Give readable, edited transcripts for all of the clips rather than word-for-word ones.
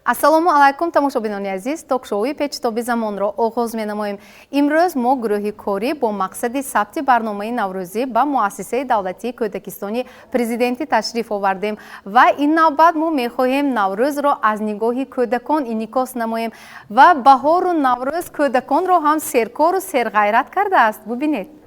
Ассалому алайкум, тамошобинони азиз. Ток-шоуи Печитоби замонро оғоз менамоем. Имрӯз мо гурӯҳи корӣ бо мақсади сабти барномаи наврӯзӣ ба муассисаи давлатии кӯдакистони президентӣ ташриф овардем ва ин навбат мо мехоҳем наврӯзро аз нигоҳи кӯдакон инъикос намоем ва баҳору наврӯз кӯдаконро ҳам серкору серғайрат кардааст. Бубинед.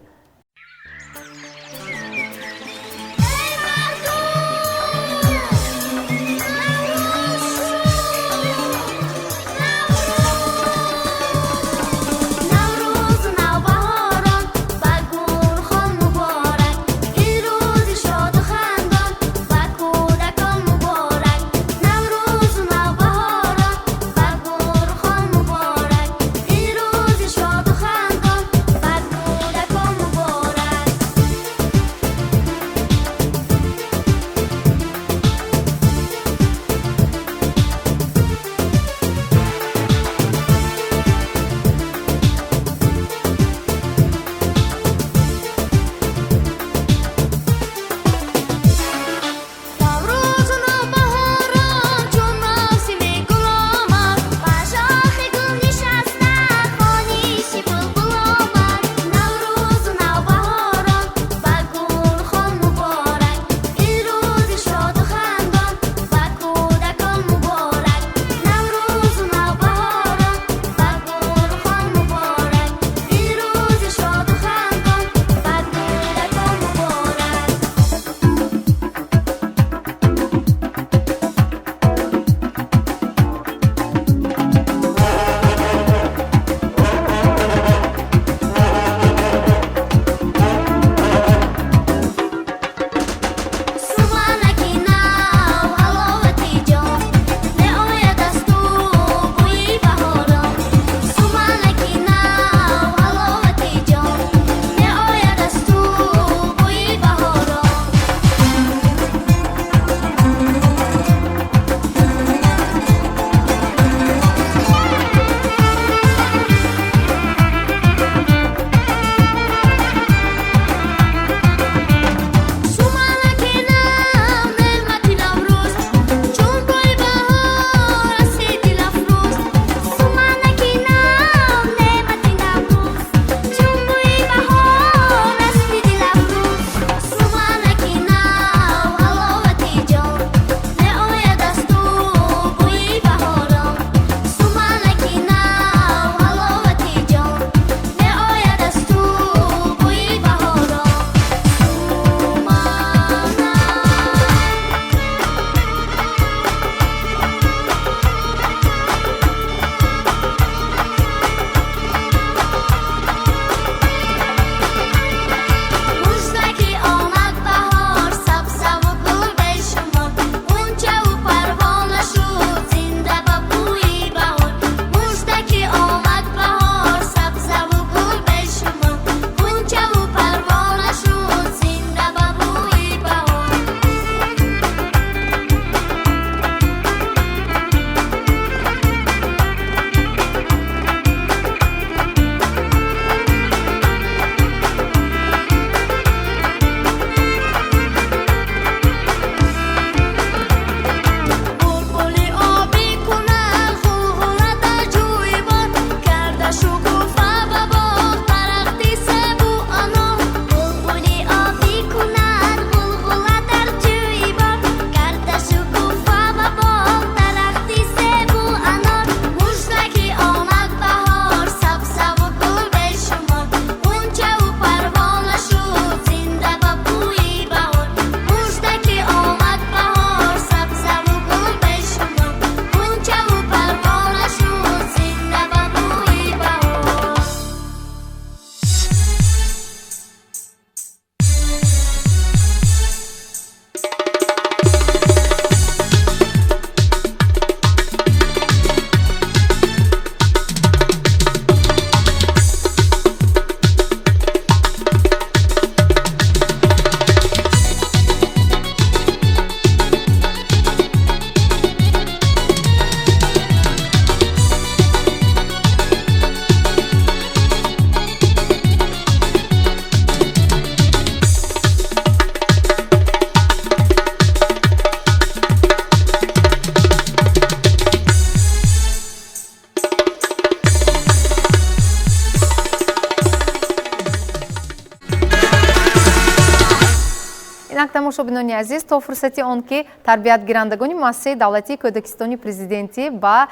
Тамошобинони азиз, то фурсати он ки тарбиятгирандагони муассисаи давлатии Кӯдакистони Президентӣ ба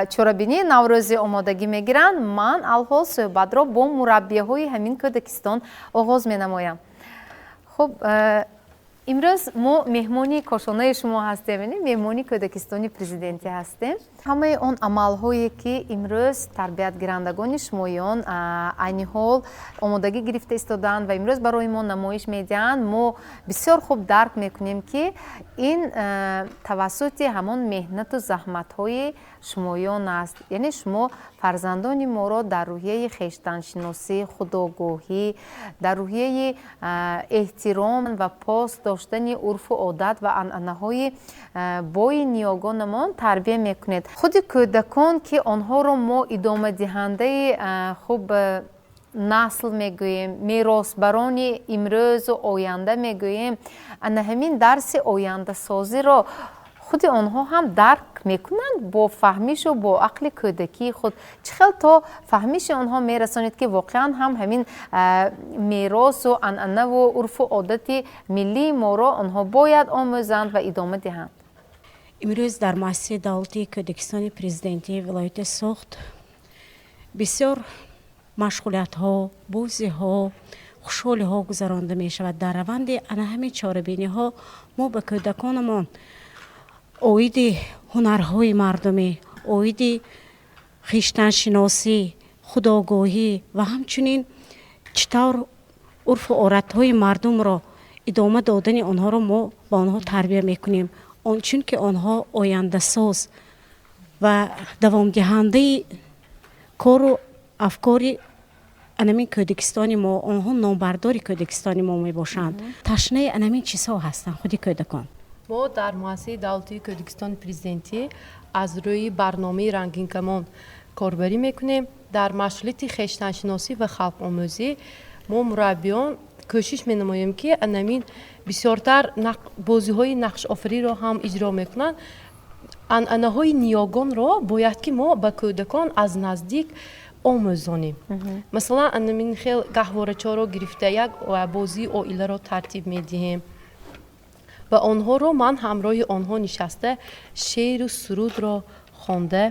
чорабинии наврӯзӣ омодагӣ мегиранд, ман алҳол суҳбатро бо мураббияҳои ҳамин кӯдакистон оғоз менамоям. Хуб, имрӯз мо меҳмони кошонаи шумо ҳастем, яъне меҳмони Кӯдакистони Президентӣ ҳастем. Ҳамаи он амалҳое, ки имрӯз тарбиятгирандагони шумоён айни ҳол омодагӣ гирифта истодаанд ва имрӯз барои мо намоиш медиҳанд, мо бисёр хуб дарк мекунем, ки ин тавассути ҳамон меҳнату заҳматҳои шумоён аст. Яъне шумо фарзандони моро дар рӯҳияи хештаншиносӣ, худогоҳӣ, дар рӯҳияи эҳтиром ва пос доштани урфу одат ва анъанаҳои бои ниёгонамон тарбия мекунед. Худи кӯдакон, ки онҳоро мо идомадиҳандаи хуб насл мегӯем, меросбарони имрӯзу оянда мегӯем, ана ҳамин дарси ояндасозиро худи онҳо ҳам дарк мекунанд бо фаҳмишу бо ақли кӯдакии худ? Чӣ хел то фаҳмиши онҳо мерасонед, ки воқеан ҳам ҳамин меросу анъанаву урфу одати миллии моро онҳо бояд омӯзанд ва идома диҳанд? Имрӯз дар муассисаи давлатии Кӯдакистони Президентии вилояти Суғд бисёр машғулиятҳо, бозиҳо, хушҳолиҳо гузаронда мешавад. Дар раванди ана ҳамин чорабиниҳо мо ба кӯдаконамон оиди ҳунарҳои мардумӣ, оиди хештаншиносӣ, худогоҳӣ ва ҳамчунин чӣ тавр урфу одатҳои мардумро идома додани онҳоро мо ба онҳо тарбия мекунем, чунки онҳо ояндасоз ва давомдиҳандаи кору афкори анамин кӯдакистони мо, онҳо номбардори кӯдакистони мо мебошанд, ташнаи анамин чизҳо ҳастанд худи кӯдакон. Мо дар муассисаи давлатии Кӯдакистони Президентӣ аз рӯи барномаи Рангинкамон корбарӣ мекунем. Дар машғулияти хештаншиносӣ ва халқомӯзӣ мо, мураббиён, кӯшиш менамоем, ки анамин бисёртар бозиҳои нақшофариро ҳам иҷро мекунанд. Анъанаҳои ниёгонро бояд ки мо ба кӯдакон аз наздик омӯзонем. Масалан, анамин хел гаҳворачаро гирифта, як бозии оиларо тартиб медиҳем ва онҳоро ман ҳамроҳи онҳо нишаста, шеъру сурудро хонда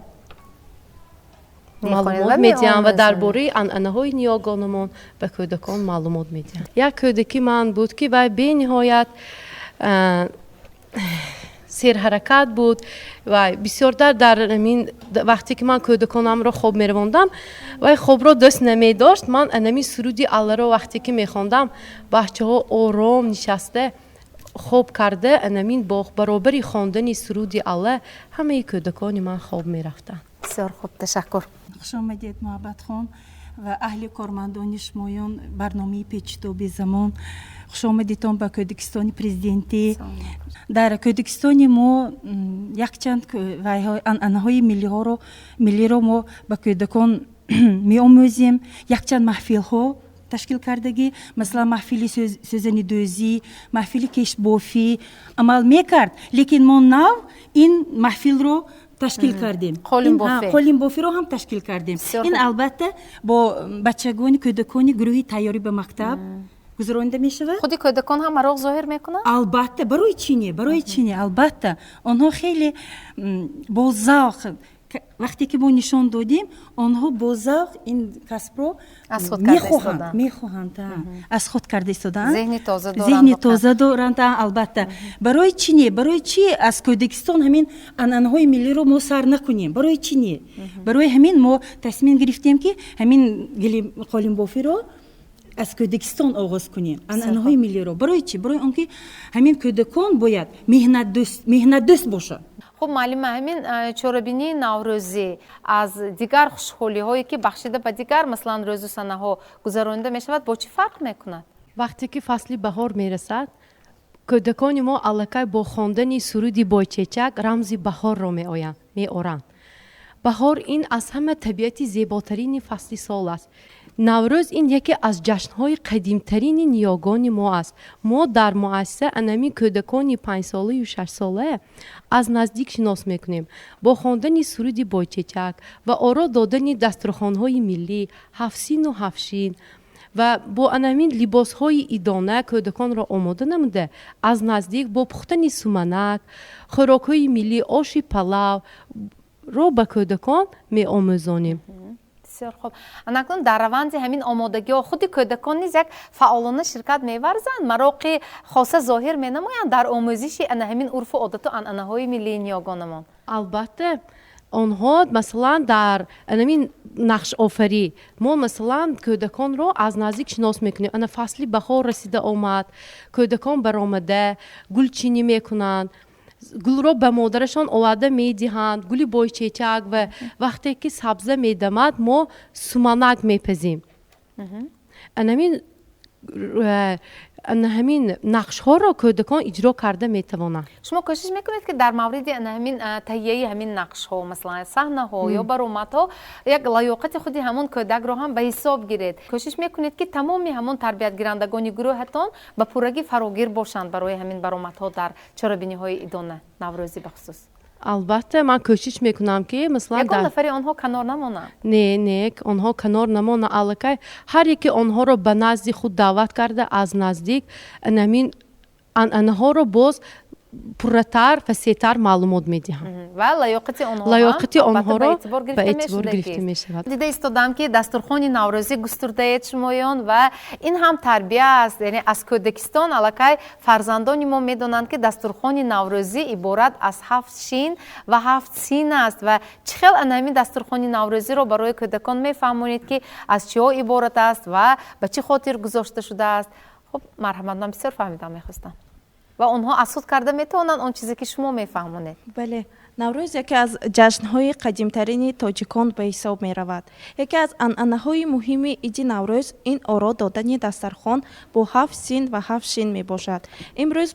маълумот медиҳам ва дар бораи анъанаҳои ниёгонамон ба кӯдакон маълумот медиҳам. Як кӯдаки ман буд, ки вай бениҳоят серҳаракат буд ва бисёртар дар ҳамин вақте ки ман кӯдаконамро хоб меравондам, вай хобро дӯст намедошт. Ман анамин суруди Алларо вақте ки мехондам, бачаҳо ором нишаста хоб карда, анамин бо баробари хондани суруди Алла ҳамаи кӯдакони ман хоб мерафтанд. Бисёр хуб, ташаккур. Хуш омадед, Муҳаббатхон, ва аҳли кормандони шумоён барномаи Печитоби замон. Хуш омадитон ба Кӯдакистони Президентӣ. Дар кӯдакистони мо якчанд анъанаҳои миллиро мо ба кӯдакон меомӯзем. Якчанд маҳфилҳо ташкил кардагӣ, масалан, маҳфили сӯзанидӯзӣ, маҳфили кешбофӣ амал мекард, лекин мо нав ин маҳфилро ташкил кардем, қолинбофиро ҳам ташкил кардем. Ин, албатта, бо бачагони, кӯдакони гурӯҳи тайёрӣ ба мактаб гузаронида мешавад. Худи кӯдакон ҳам мароқ зоҳир мекунанд? Албатта, барои чӣ не, барои чӣ не? Албатта, онҳо хеле бо завқ, вақте ки мо нишон додем, онҳо бо завқ ин касбро мехоҳанд, аз худ карда истодаанд. Зеҳни тоза доранд. Албатта, барои чӣ не? Барои чӣ аз кӯдакистон ҳамин анъанаҳои миллиро мо сар накунем? Барои чӣ не? Барои ҳамин мо тасмим гирифтем, ки ҳамин қолинбофиро аз кӯдакистон оғоз кунем, анъанаҳои миллиро. Барои чӣ? Барои он ки ҳамин кӯдакон бояд меҳнатдӯст бошанд. Хуб, муаллима, ҳамин чорабинии наврӯзӣ аз дигар хушҳолиҳое, ки бахшида ба дигар, масалан, рӯзу санаҳо гузаронида мешавад, бо чӣ фарқ мекунад? Вақте ки фасли баҳор мерасад, кӯдакони мо аллакай бо хондани суруди Бойчечак рамзи баҳорро меоранд. Баҳор ин аз ҳама табиати зеботарини фасли сол аст. Наврӯз ин яке аз ҷашнҳои қадимтарини ниёгони мо аст. Мо дар муассиса анамин кӯдакони 5-солаю 6-сола аз наздик шинос мекунем бо хондани суруди Бойчечак ва оро додани дастурхонҳои миллӣ, ҳафтсину ҳафтшин. Ва бо анамин либосҳои идона кӯдаконро омода намуда, аз наздик бо пухтани суманак, хӯрокҳои миллӣ, оши палав ро ба кӯдакон меомӯзонем. Бисёр хуб. Анакнун дар раванди ҳамин омодагиҳо худи кӯдакон низ як фаъолона ширкат меварзанд, мароқи хоса зоҳир менамоянд дар омӯзиши ана ҳамин урфу одату анъанаҳои миллии ниёгонамон. Албатта, онҳо масалан дар анамин нақшофарӣ мо масалан кӯдаконро аз наздик шинос мекунем. Ана фасли баҳор расида омад, кӯдакон баромада гулчинӣ мекунанд, гулро ба модарашон оварда медиҳанд, гули бойчечак, ва вақте ки сабза медамад, мо суманак мепазем. Ана ҳамин нақшҳоро кӯдакон иҷро карда метавонанд. Шумо кӯшиш мекунед, ки дар мавриди ана ҳамин таҳияи ҳамин нақшҳо, масалан саҳнаҳо ё баромадҳо, як лаёқати худи ҳамон кӯдакро ҳам ба ҳисоб гиред? Кӯшиш мекунед, ки тамоми ҳамон тарбиятгирандагони гурӯҳатон ба пуррагӣ фарогир бошанд барои ҳамин баромадҳо дар чорабиниҳои идона, наврӯзӣ бахусус? Албатта, ман кӯшиш мекунам, ки масалан ягон нафари онҳо канор намонанд. Не, не, онҳо канор намонанд. Аллакай ҳар яке онҳоро ба назди худ даъват карда, аз наздик анамин анъанаҳоро боз пурратар, фасеътар маълумот медиҳам. Ва лаёқати онҳо лаёқати онҳоро ба эътибор гирифта мешавад. Дида истодам, ки дастурхони наврӯзӣ густурдаед шумоён, ва ин ҳам тарбия аст. Яъне аз кӯдакистон аллакай фарзандони мо медонанд, ки дастурхони наврӯзӣ иборат аз ҳафт шин ва ҳафт син аст. Ва чӣ хел ана ҳамин дастурхони наврӯзиро барои кӯдакон мефаҳмонед, ки аз чиҳо иборат аст ва ба чӣ хотир гузошта шудааст? Хуб, марҳамат, ман бисёр фаҳмидан мехостам. Ва онҳо аз худ карда метавонанд он чизе, ки шумо мефаҳмонед? Бале, Наврӯз яке аз ҷашнҳои қадимтарини тоҷикон ба ҳисоб меравад. Яке аз анъанаҳои муҳими иди Наврӯз ин оро додани дастархон бо ҳафт син ва ҳафт шин мебошад. Имрӯз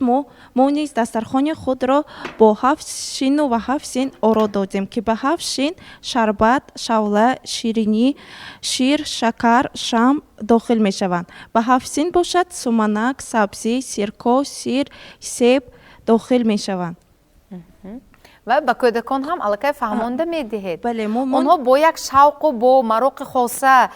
мо низ дастархони худро бо ҳафт шину ва ҳафт син оро додем, ки ба ҳафт шин шарбат, шавла, ширинӣ, шир, шакар, шам дохил мешаванд. Ба ҳафт син бошад, суманак, сабзӣ, сирко, сир, себ дохил мешаванд. Ва ба кӯдакон ҳам аллакай фаҳмонда медиҳед? Бале. Онҳо бо як шавқу бо мароқи хоса,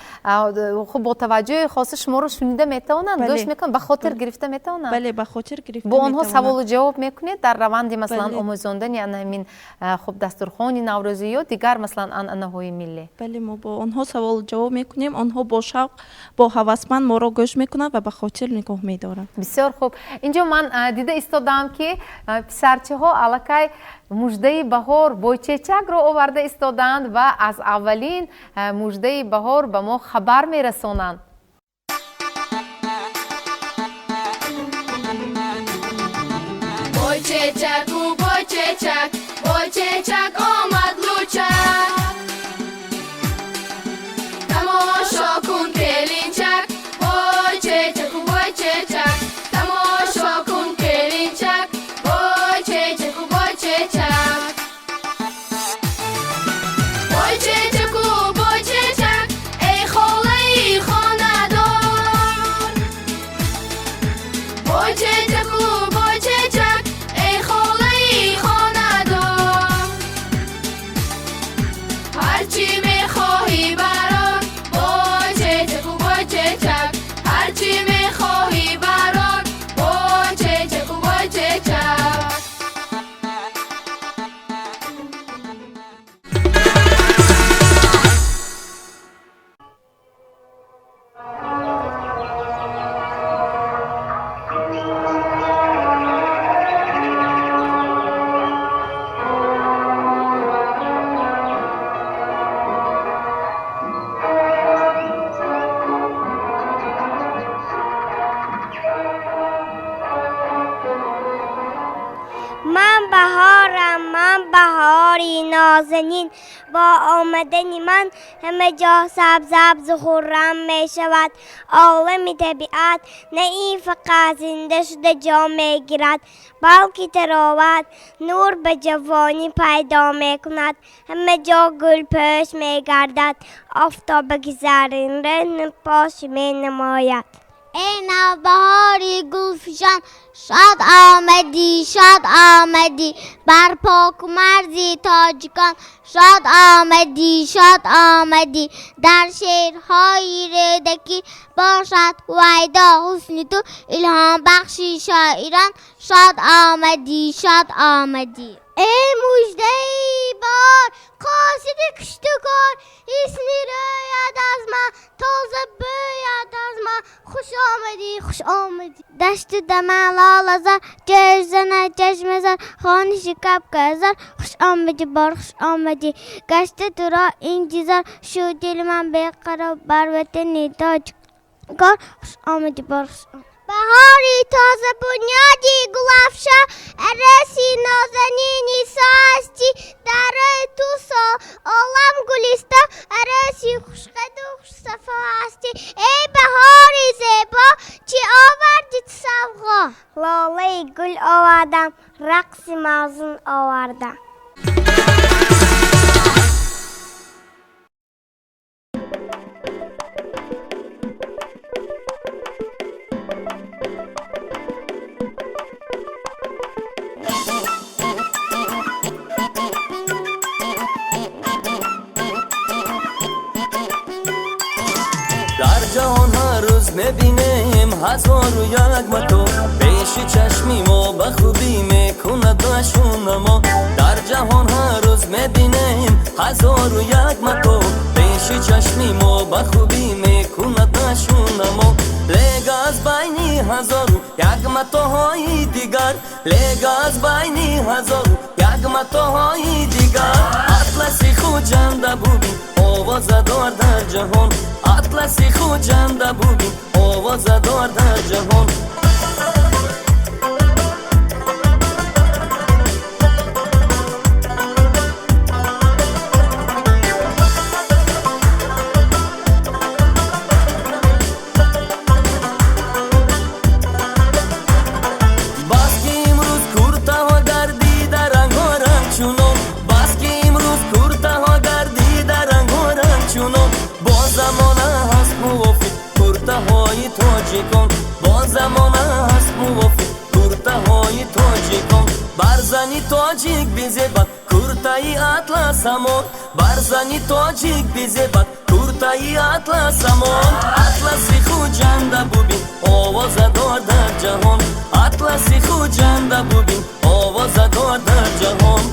хуб, бо таваҷҷӯҳи хоса шуморо шунида метавонанд, гӯш мекунанд, ба хотир гирифта метавонанд? Бале, ба хотир гирифта. Бо онҳо саволу ҷавоб мекунед дар раванди масалан омӯзондани ана ҳамин хуб дастурхони наврӯзӣ ё дигар масалан анъанаҳои миллӣ? Бале, мо бо онҳо саволу ҷавоб мекунем. Онҳо бо шавқ, бо ҳавасманд моро гӯш мекунанд ва ба хотир нигоҳ медоранд. Бисёр хуб. Инҷо ман дида истодам, ки писарчаҳо аллакай муждаи баҳор бойчечакро оварда истодаанд ва аз аввалин муждаи баҳор ба мо хабар мерасонанд. Бойчечаку, бойчечак, бойчечак омад лучак, тамошо кун, келинчак. Бойчечаку, бойчечак, тамошо кун, келинчак. Бойчечаку, бойчечак, бойчечаку, бойчечак, эй холаи хонадор. Бойчечаку, бойчечак, эй холаи хонадор, ҳарчи мехоҳӣ барор. Бойчечаку, бойчечак, ҳарчи мехоҳӣ барор. Бойчечаку, бойчечак. Ман баҳорам, ман баҳори нозанин. Бо омадани ман ҳама ҷо сабзабзу хуррам мешавад. Олами табиат на ин фақат зинда шуда ҷон мегирад, балки тароват, нур ба ҷавонӣ пайдо мекунад. Ҳама ҷо гулпӯш мегардад, офтобаки зарринра нурпош менамояд. Эй навбаҳори гулфишон, шод омадӣ, шод омадӣ, бар поку марзи тоҷикон, шод омадӣ, шод омадӣ. Дар шеърҳои Рӯдакӣ бошад ҳувайдо ҳусни ту, илҳомбахши шоирон, шод омадӣ, шод омадӣ. Эй муждаи баҳор, қосиди кишту кор, ҳисни рӯяд аз ман, тоза бӯяд аз ман, хуш омадӣ, хуш омадӣ. Дашту даман лолазор, ҷӯш занад чашмазор, хониши кабказор, хуш омадӣ бор, хуш омадӣ. Гашта туро интизор, шуд дили ман беқарор, бар ватани тоҷиккор, хуш омадӣ бор, хуш омадӣ. Баҳори тоза бунёди гулафшон, ароси нозанини ҳастӣ, дар рӯи ту олам гулистон, ароси хушқаду хушсафо ҳастӣ. Эй баҳори зебо, чӣ овардӣ ту савғо? Лолаи гул овардам, рақси мавзун овардам. Дар ҷаҳон ҳар рӯз мебинем ҳазору як матоъ, пеши чашми мо ба хубӣ мекунад нашунамо. Дар ҷаҳон ҳар рӯз мебинем ҳазору як матоъ, пеши чашми мо ба хубӣ мекунад нашунамо. Лег аз байни ҳазору як матоъҳои дигар, лег аз байни ҳазору як матоъҳои дигар, атласи Хуҷанда бубин, овозадор дар ҷаҳон, атласи Хуҷанда бубин, овозадор дар ҷаҳон. Бас ки имрӯз куртаҳо гардида рангоранг чунон, бас ки имрӯз куртаҳо гардида рангоранг чунон, бо замона ҳаст мувофиқ куртаҳои тоҷикон, бо замона ҳаст мувофиқ куртаҳои тоҷикон. Бар зани тоҷик бизебад куртаи атласамон, бар зани тоҷик бизебад куртаи атласамон. Атласи Хуҷанда бубин, овозадор дар ҷаҳон, атласи Хуҷанда бубин, овозадор дар ҷаҳон.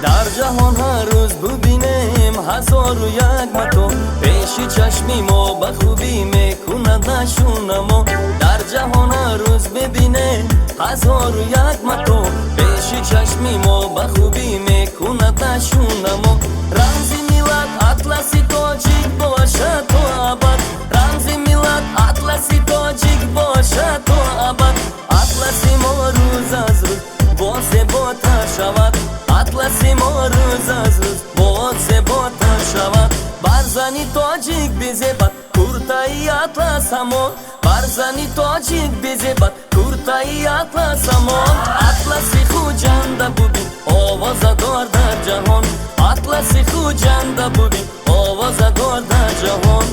Дар ҷаҳон ҳар рӯз бубинем ҳазору як матоъ, пеши чашми мо ба хубӣ мекунад нашунамо. Дар ҷаҳон ҳар рӯз бибинем ҳазору як матоъ, пеши чашми мо ба хубӣ мекунад нашунамо. Рамзи миллат атласи тоҷик бошад то абад, рамзи миллат атласи тоҷик бошад то абад. Атласи мо рӯз аз рӯз боз зеботар шавад, атласи мо рӯз аз рӯз боз зеботар шавад. Бар зани тоҷик бизебад куртаи атласамон, бар зани тоҷик бизебад куртаи атласамон. Атласи Хуҷанда бубин, овозадор дар ҷаҳон, атласи Хуҷанда бубин, овозадор дар ҷаҳон.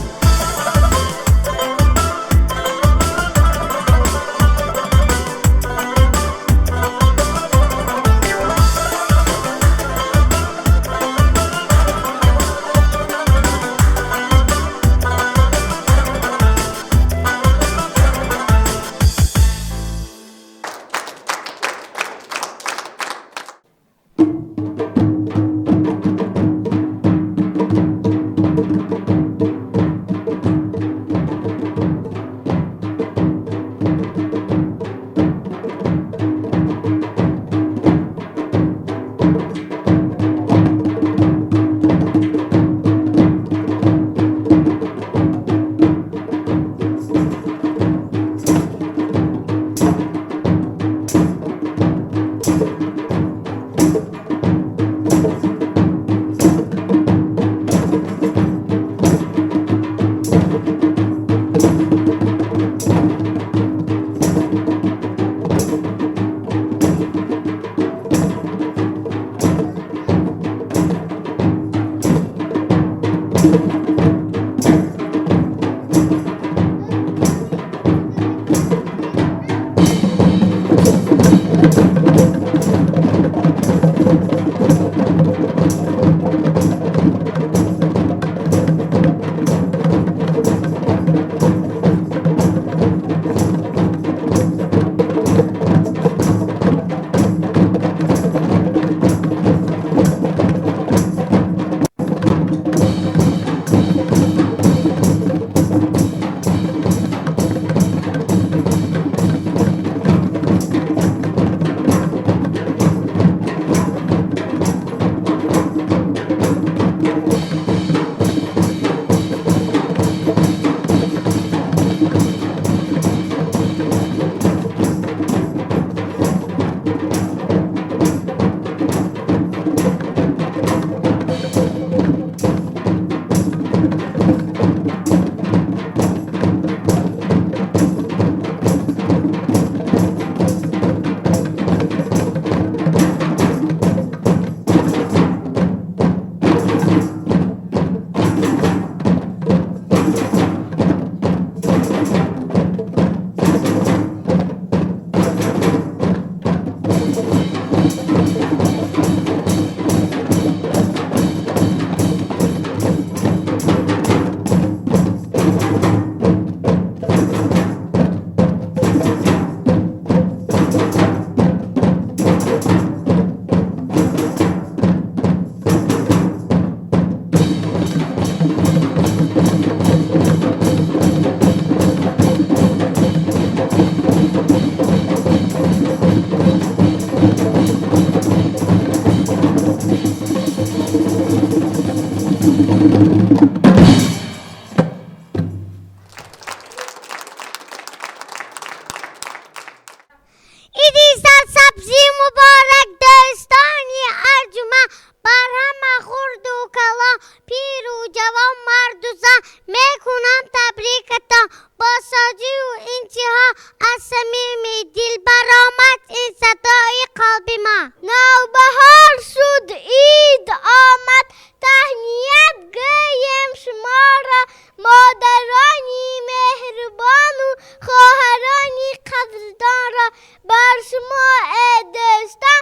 Мекунам табрикатон бо шодию интиҳо, аз самими дил баромад ин садои қалби ман. Навбаҳор шуд, ид омад, таҳният гӯем шуморо, модарони меҳрубону хоҳарони қадрдонро. Бар шумо, э дӯстон,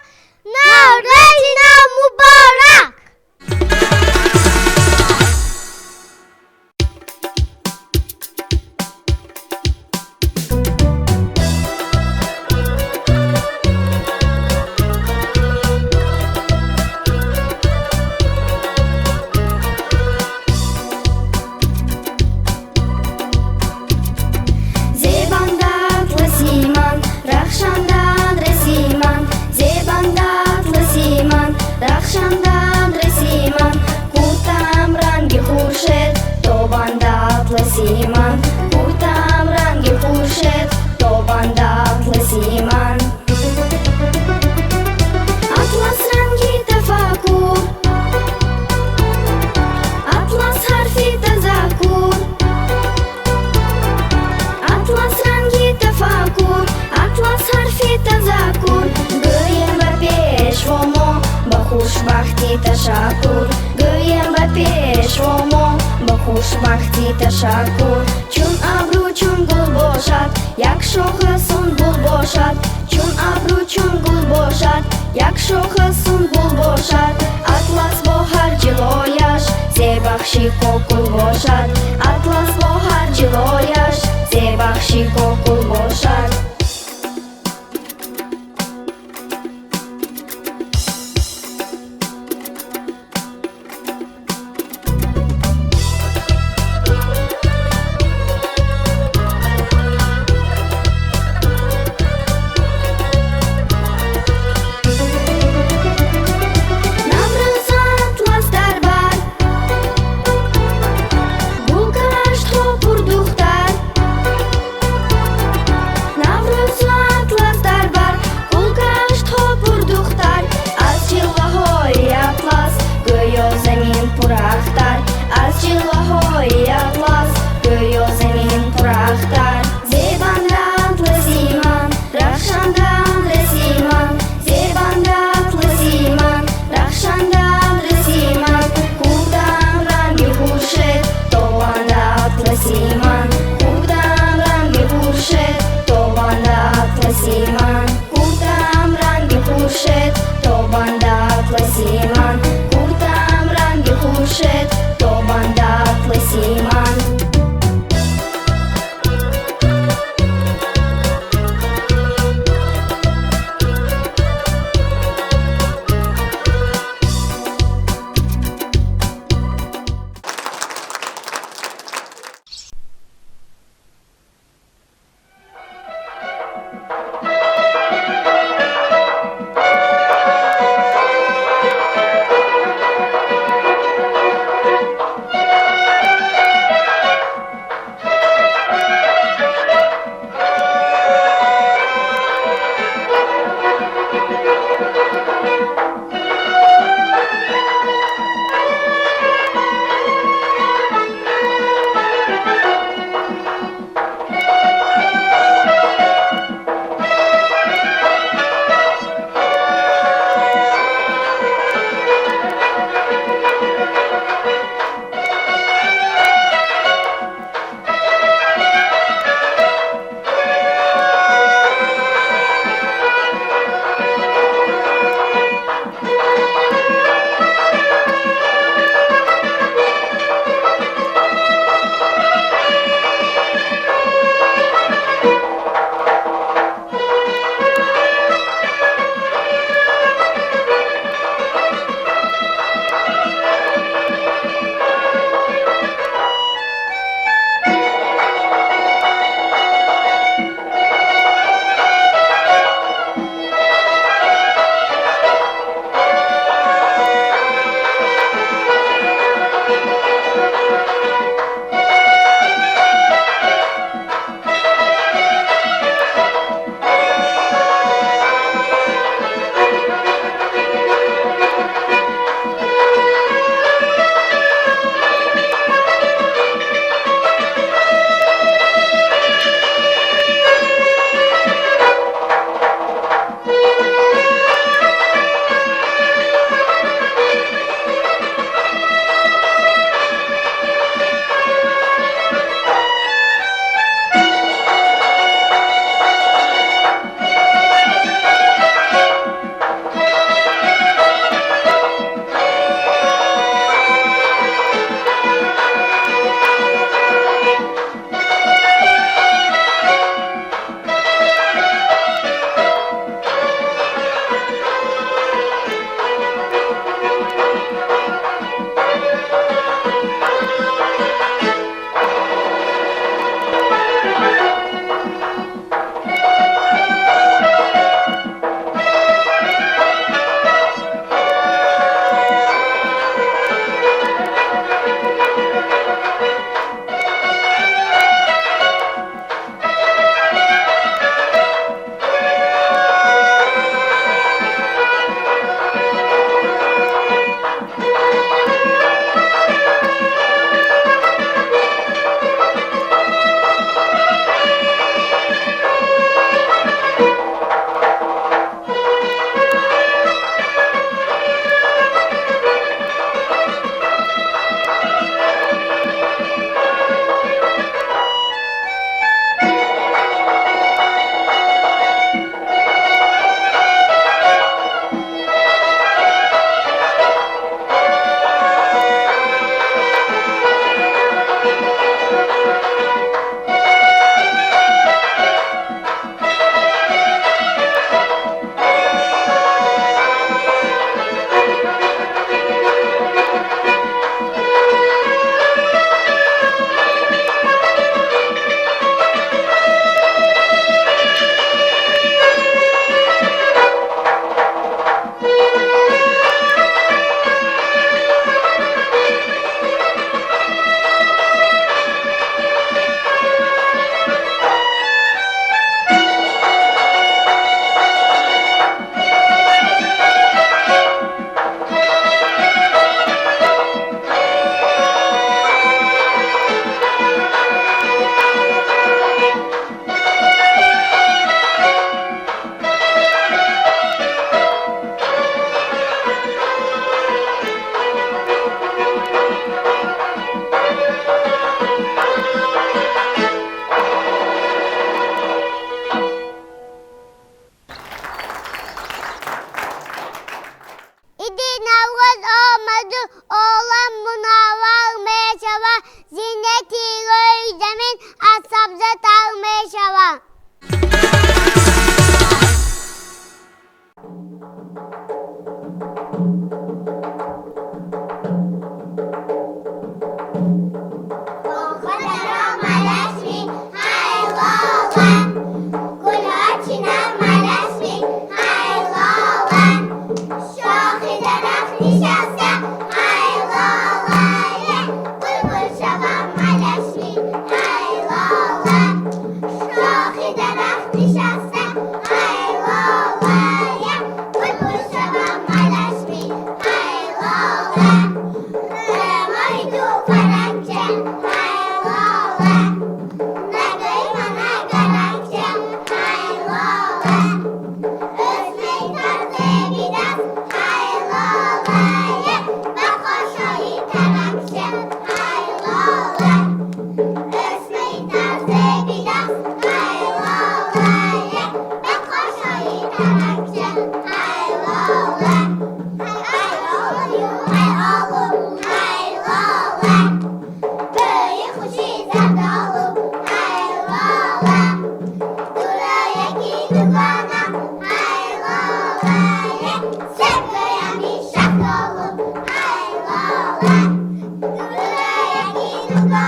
Наврӯзи нав муборак! Зебанда атласи ман, рахшанда адреси ман, зебанда атласи ман, рахшанда адреси ман, куртам ранги хуршед, тобанда атласи ман, куртам ранги хуршед, тобанда атласи ман. Атлас ранги тафаккур, атлас ҳарфи тазаккур, атлас ранги тафаккур, атлас ҳарфи тазаккур. Гӯем ба пешво мо ба хушбахтӣ ташаккур, гӯем ба пешво мо ба хушбахтӣ ташаккур. Чун абрӯ чун гул бошад, як шоха сунбул бошад, чун абрӯ чун гул бошад, як шоха сунбул бошад. Атлас бо ҳар ҷилояш зебахши кокул бошад, атлас бо ҳар ҷилояш зебахши кокул бошад. Наврӯз атлас дар бар,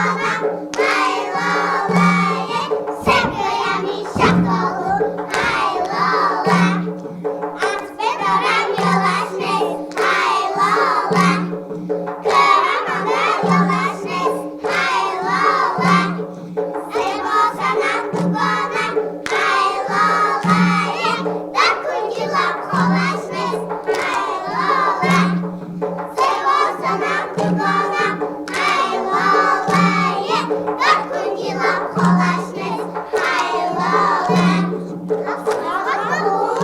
дугонам, ай лолае, себ гӯями шафтолу, ай лола. Асбе дорам ёлаш нест, ай лола. Кӯрамонда ёлаш нест, ай лола. Зебо санам дугонам, ай лолае, дар кунҷи лаб холаш нест, ай лола. Зебо санам дугонам, ай лолае, дар кунҷи лаб холаш нест, ай лола.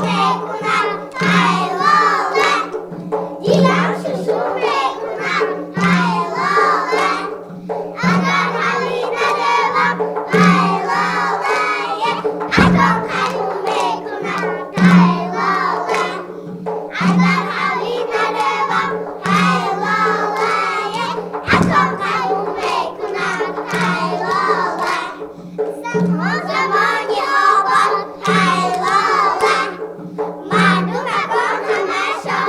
Мекунам, ай лола, дилам шушум мекунам, ай лола. Агар ҳалӣ наравам, ай лолае, акам ҳалум мекунам, ай лола. Агар ҳалӣ наравам, ай лолае, акам ҳалум мекунам, ай лола. Замони обод, ай лола, мардумакон ҳамашон,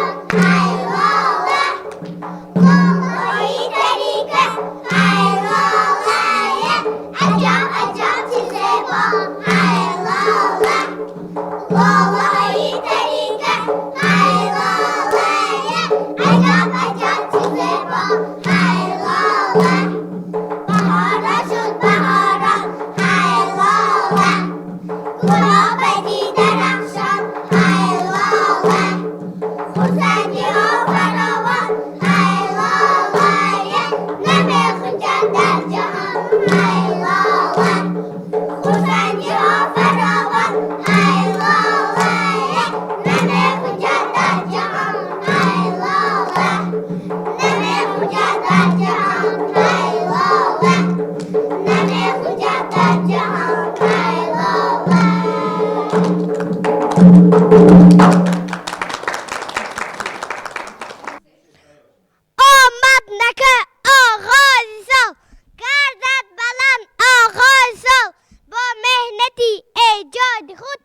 ай лола. Гулҳои тарика, ай лолае, аҷаб аҷаб чӣ зебо, ай лола. Лолаҳои тарика, ай лолае, аҷаб аҷаб чӣ зебо, ай лола. Баҳора шуд баҳорон, ай лола, гулҳо ба дида рахшон, ай лола. Хурсандиҳо фаровон, ай лолае, намехунҷанд дар ҷаҳон, ай лола. Хурсандиҳо фаровон, ай лолае, намехунҷанд дар ҷаҳон, ай лола. Намехунҷанд дар ҷаҳон, ай лола. Намехунҷанд дар ҷаҳон, ай лола. Омад нака оғози сол, гардад баланд оғози сол, бо меҳнати эҷоди худ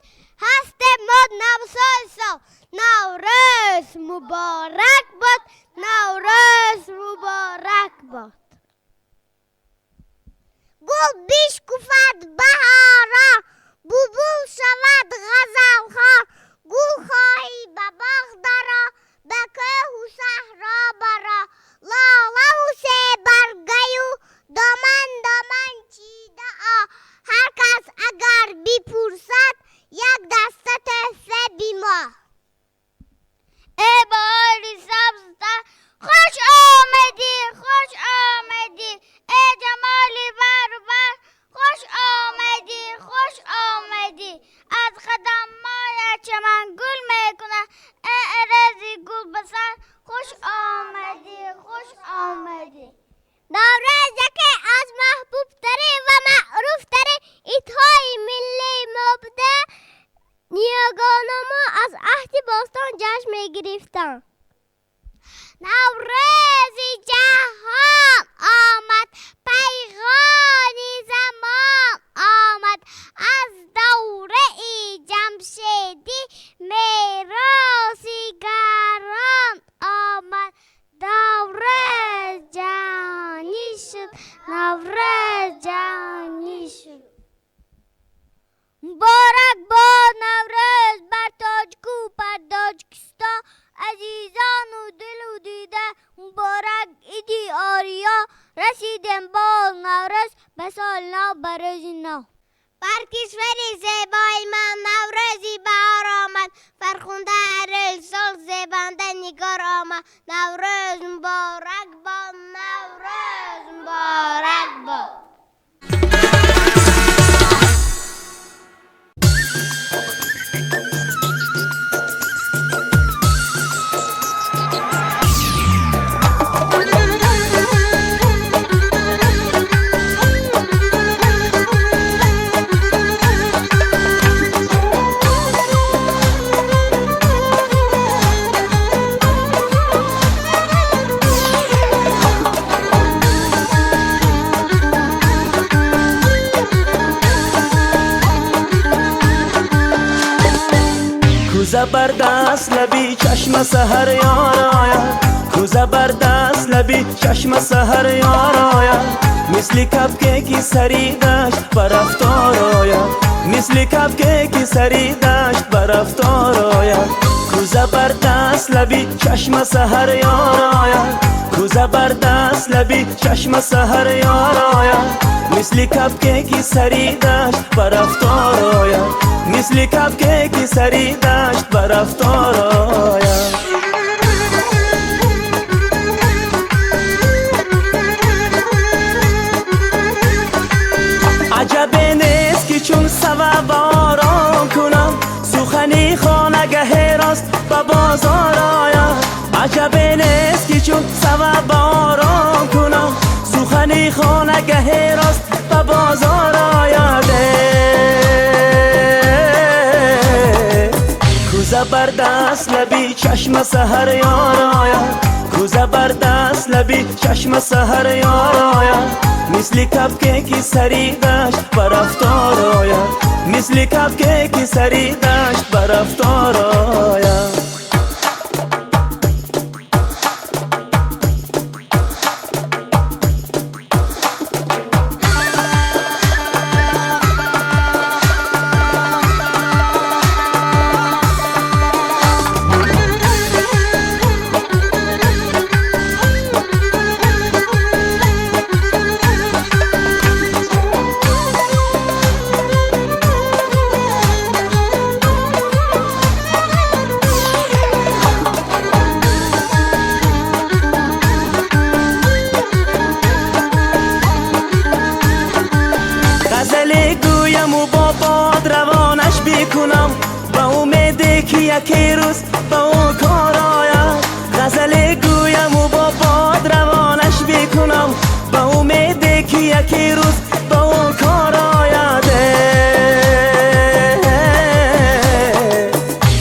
ҳастем мо навсози сол. Наврӯз муборак бод, Наврӯз муборак бод. Гул бишкуфад баҳора, булбул шавад ғазалхо, гул хоҳӣ ба боғ даро, ба кӯҳу саҳро баро. Лолаву себаргаю доман доман чидао, ҳар кас агар бипурсад, як даста тӯҳфа бимо. Эй баҳори сабзтар, хуш омадӣ, хуш омадӣ. Эй ҷамоли бару бар, хуш омадӣ, хуш омадӣ. Аз қадамҳоят чаман гул мекунад, эй арзи гул ба сар, хуш омадӣ, хуш омадӣ. Наврӯз яке аз маҳбубтарин ва маъруфтарин идҳои миллии мо буда, ниёгони мо аз аҳди бостон ҷашн мегирифтанд. Наврӯзи ҷаҳон омад, пайғони замон омад, аз давраи ҷамшедӣ мероси гарон омад. Наврӯз ҷаҳонӣ шуд, Наврӯз ҷаҳонӣ шуд. Муборак бод Наврӯз бар тоҷику бар Тоҷикистон, азизону дилу дида, муборак иди ориё, расидем боз Наврӯз ба соли нав, ба рӯзи нав. Бар кишвари зебои ман Наврӯзи баҳор омад, фархунда арӯз сол зебанда нигор омад. Наврӯз муборак бод, Наврӯз муборак бод. Кӯза бар даст лаби чашма саҳар ёр ояд, кӯза бар даст лаби чашма саҳар ёр ояд, мисли кабке ки сари дашт ба рафтор ояд, мисли кабке ки сари дашт ба рафтор ояд. Кӯза бар даст лаби чашма саҳар ёр ояд, кӯза бар даст лаби чашма саҳар ёр ояд, мисли кабке ки сари дашт ба рафтор ояд, мисли кабке ки сари дашт ба рафтор ояд. Аҷабе нест ки чун саваб ором кунам, сухани хонагаҳе рост ба бозор ояд. Аҷабе нест ки чун саваб ором кунам, сухани хонагаҳе рост ба бозор ояд. Кӯза бар даст лаби чашма саҳар ёр ояд, кӯза бар даст лаби чашма саҳар ёр ояд, мисли кабке ки сари дашт ба рафтор ояд, мисли кабке ки сари дашт ба рафтор ояд. Яке рӯз ба ӯ кор ояд, ғазале гӯяму бо бод равонаш бикунам, ба умеде ки яке рӯз ба ӯ кор ояд.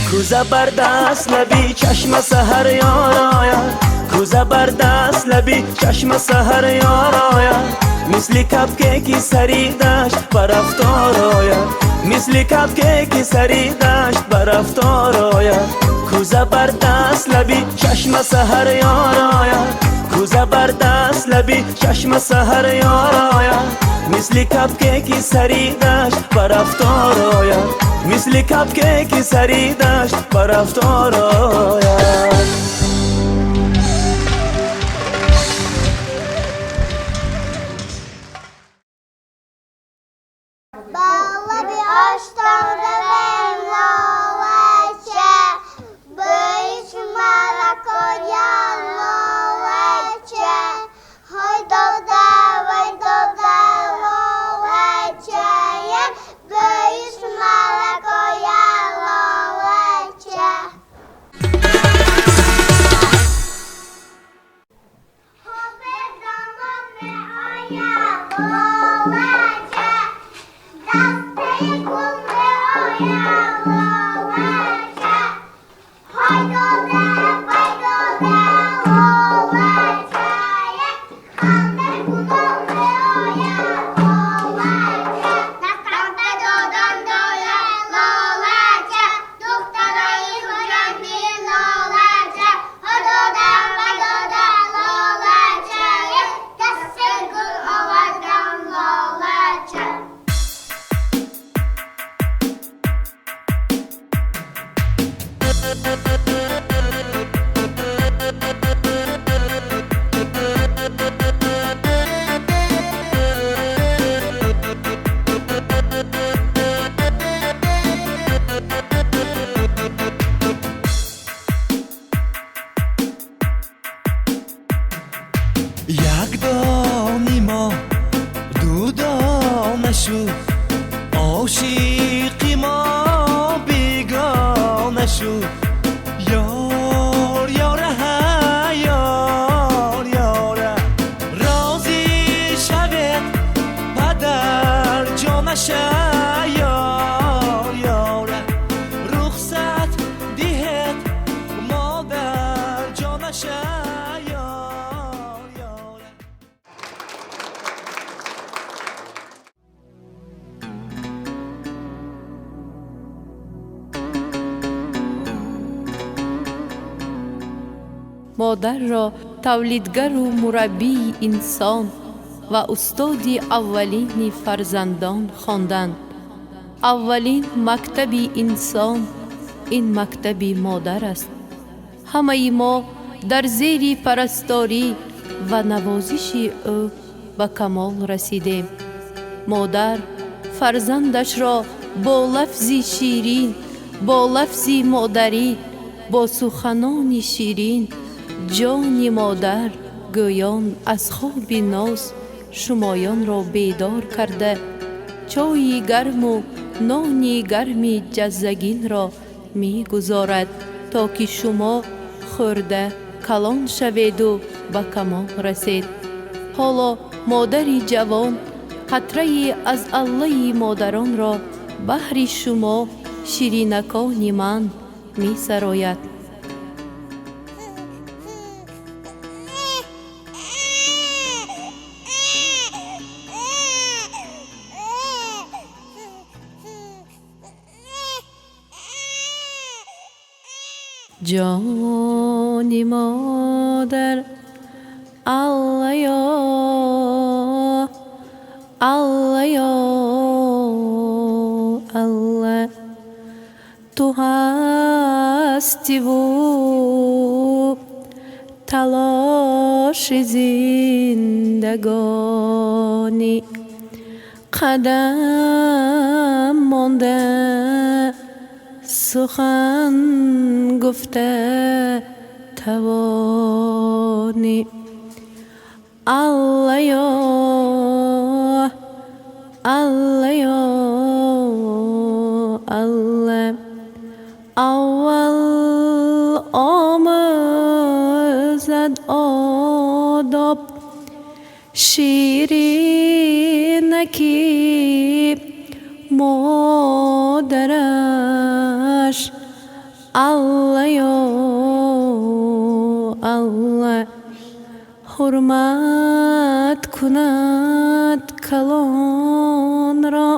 Кӯза бар даст лаби чашма саҳар ёр ояд, кӯза бар даст лаби чашма саҳар ёр ояд, мисли кабке ки сари дашт ба рафтор ояд, мисли кабке ки сари дашт ба рафтор ояд. Кӯза бар даст лаби чашма саҳар ёр ояд, кӯза бар даст лаби чашма саҳар ёр ояд, мисли кабке ки сари дашт ба рафтор ояд, мисли кабке ки сари дашт ба рафтор ояд. Модарро тавлидгару мураббии инсон ва устоди аввалини фарзандон хонданд. Аввалин мактаби инсон ин мактаби модар аст. Ҳамаи мо дар зери парасторӣ ва навозиши ӯ ба камол расидем. Модар фарзандашро бо лафзи ширин, бо лафзи модарӣ, бо суханони ширин, ҷони модар гӯён аз хоби ноз шумоёнро бедор карда, чойи гарму нони гарми ҷаззагинро мегузорад, то ки шумо хӯрда калон шаведу ба камол расед. Ҳоло модари ҷавон қатрае аз аллаи модаронро баҳри шумо ширинакони ман месарояд. Ҷони модар аллаё, аллаё, алла, ту ҳастиву талоши зиндагонӣ, қадам монда сухан гуфта тавонӣ. Аллаё, аллаё, алла, аввал омӯзад одоб, ширинаки модараш. Аллаё, алла, ҳурмат кунад калонро,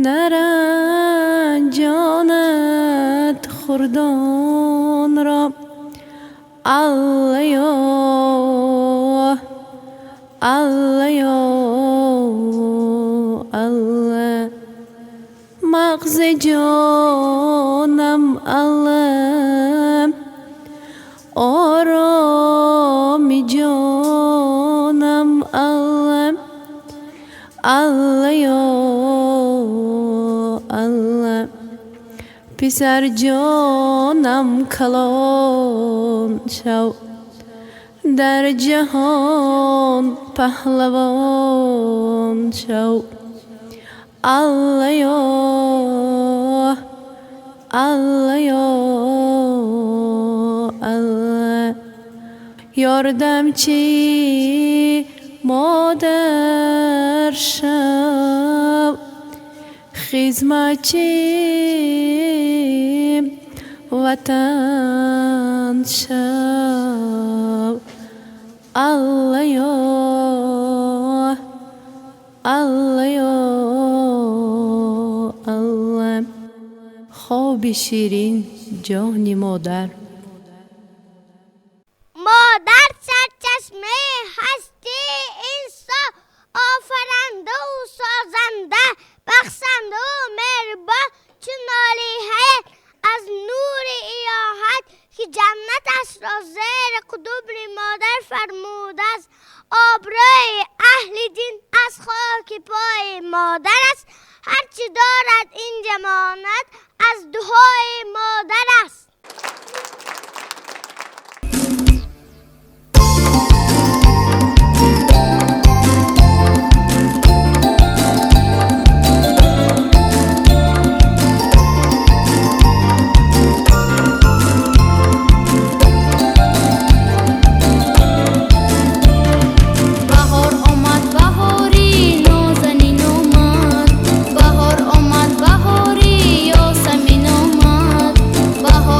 наранҷонад хурдонро. Аллаё, аллаё, алла, мағзи ҷонам алла, ороми ҷонам алла, аллаё, алла, писарҷонам калон шав, дар ҷаҳон паҳлавон шав. Аллаё, аллаё, алла, ёрдамчи модар шав, хизматчи ватан шав. Аллаё, аллаё, алла, хоби ширин ҷони модар. Модар сарчашмаи ҳастии инсон, офарандаву созанда, бахшандаву меҳрибон, чун олиҳаят аз нури илоҳат, ки ҷаннаташро зери қудуми модар фармудааст. Обрӯи аҳли дин аз хоки пои модар аст. Ҳарчи дорад ин ҷамонат аз дуои модар аст. Баҳор омад, баҳори нозанин омад, баҳор омад, баҳори ёсамин омад, баҳор.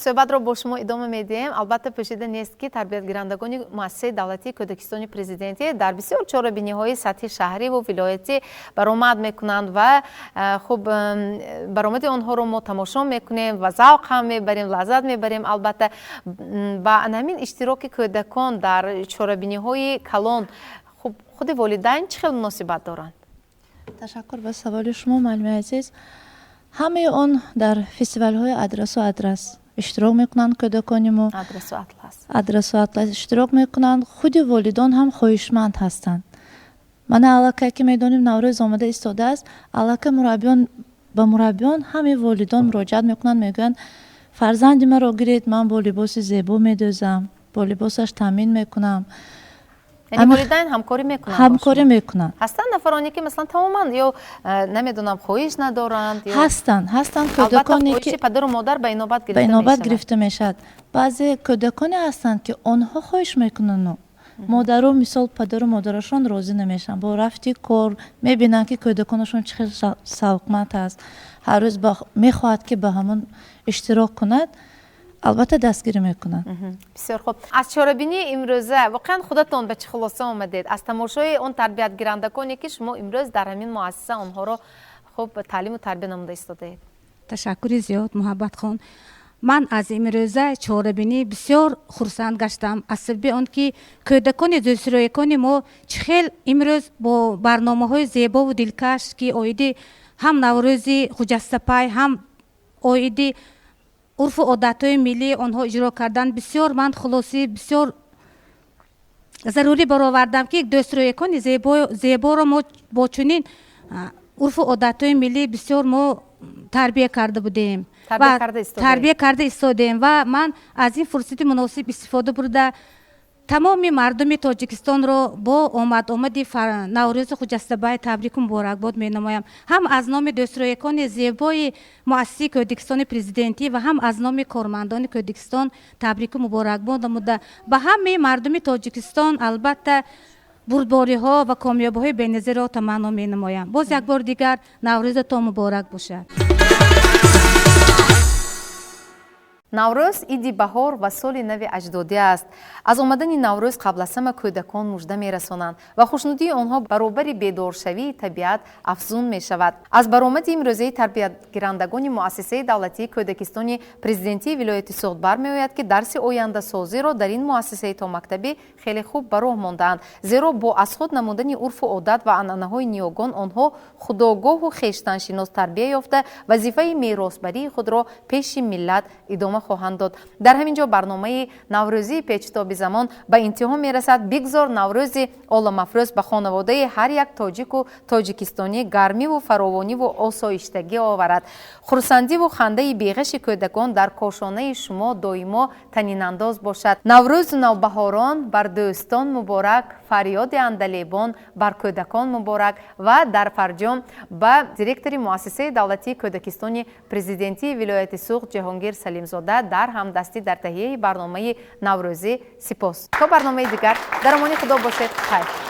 Суҳбатро бо шумо идома медиҳем. Албатта, пӯшида нест, ки тарбиятгирандагони муассисаи давлатии Кӯдакистони Президентӣ дар бисёр чорабиниҳои сатҳи шаҳриву вилоятӣ баромад мекунанд ва хуб, баромади онҳоро мо тамошо мекунем ва завқ ҳам мебарем, лаззат мебарем. Албатта, ба ҳамин иштироки кӯдакон дар чорабиниҳои калон, хуб, худи волидайн чӣ хел муносибат доранд? Ташаккур ба саволи шумо, муаллими азиз. Ҳамаи он дар фестивалҳои Адрасу Адрас иштирок мекунанд кӯдакони мо. Адрасу Атлас. Адрасу Атлас иштирок мекунанд. Худи волидон ҳам хоҳишманд ҳастанд. Мана, аллакай ки медонем, Наврӯз омада истодааст, аллакай мураббиён ба мураббиён ҳамаи волидон муроҷиат мекунанд, мегӯянд: «Фарзанди маро гиред, ман бо либоси зебо медӯзам, бо либосаш таъмин мекунам». Яъне волидайн ҳамкорӣ мекунанд? Ҳамкорӣ мекунанд. Ҳастанд нафароне, ки масалан тамоман ё намедонам, хоҳиш надоранд? Ҳастанд, ҳастанд кӯдаконе ки падару модар ба инобат ба инобат гирифта мешавад. Баъзе кӯдаконе ҳастанд, ки онҳо хоҳиш мекунанд, модару, мисол, падару модарашон розӣ намешаванд. Бо рафти кор мебинанд, ки кӯдаконашон чӣ хел шавқманд аст, ҳар рӯз мехоҳад, ки ба ҳамон иштирок кунад, албатта, дастгирӣ мекунанд. Бисёр хуб. Аз чорабинии имрӯза воқеан худатон ба чӣ хулоса омадед, аз тамошои он тарбиятгирандагоне, ки шумо имрӯз дар ҳамин муассиса онҳоро, хуб, таълиму тарбия намуда истодаед? Ташаккури зиёд, Муҳаббатхон. Ман аз имрӯза чорабинӣ бисёр хурсанд гаштам, аз сабаби он ки кӯдакони дӯстрӯякони мо чӣ хел имрӯз бо барномаҳои зебову дилкаш, ки оиди ҳам Наврӯзи хуҷастапай, ҳам оиди урфу одатҳои миллӣ онҳо иҷро карданд. Бисёр ман хулосаи бисёр зарурӣ баровардам, ки дӯстрӯякони зеборо мо бо чунин урфу одатҳои миллӣ бисёр мо тарбия карда будем, тарбия карда истодем. Ва ман аз ин фурсати муносиб истифода бурда, тамоми мардуми Тоҷикистонро бо омад-омади Наврӯзи хуҷастабай табрику муборакбод менамоям, ҳам аз номи дӯстрӯякони зебои муассисаи Кӯдакистони Президентӣ ва ҳам аз номи кормандони Кӯдакистон табрику муборакбод намуда, ба ҳамаи мардуми Тоҷикистон, албатта, бурдбориҳо ва комёбиҳои беназирро таманно менамоям. Боз як бор дигар Наврӯзатон муборак бошад! Наврӯз иди баҳор ва соли нави аҷдодӣ аст. Аз омадани Наврӯз қабл аз ҳама кӯдакон мужда мерасонанд ва хушнудии онҳо баробари бедоршавии табиат афзун мешавад. Аз баромади имрӯзаи тарбиятгирандагони муассисаи давлатии Кӯдакистони Президентии вилояти Суғд бармеояд, ки дарси ояндасозиро дар ин муассисаи томактабӣ хеле хуб ба роҳ мондаанд, зеро бо аз худ намудани урфу одат ва анъанаҳои ниёгон онҳо худогоҳу хештаншинос тарбия ёфта, вазифаи меросбарии худро пеши миллат идома хоҳанд дод. Дар ҳамин ҷо барномаи наврӯзии Печитоби замон ба интиҳо мерасад. Бигзор Наврӯзи оламафрӯз ба хонаводаи ҳар як тоҷику тоҷикистонӣ гармиву фаровониву осоиштагӣ оварад. Хурсандиву хандаи беғаши кӯдакон дар кошонаи шумо доимо танинандоз бошад. Наврӯзу навбаҳорон бар дӯстон муборак, фарёди андалебон бар кӯдакон муборак. Ва дар фарҷом ба директори муассисаи давлатии Кӯдакистони Президентии вилояти Суғд Ҷаҳонгир Салимзода дар ҳамдастӣ дар таҳияи барномаи наврӯзӣ сипос. То барномаи дигар дар амони Худо бошед. Хайр.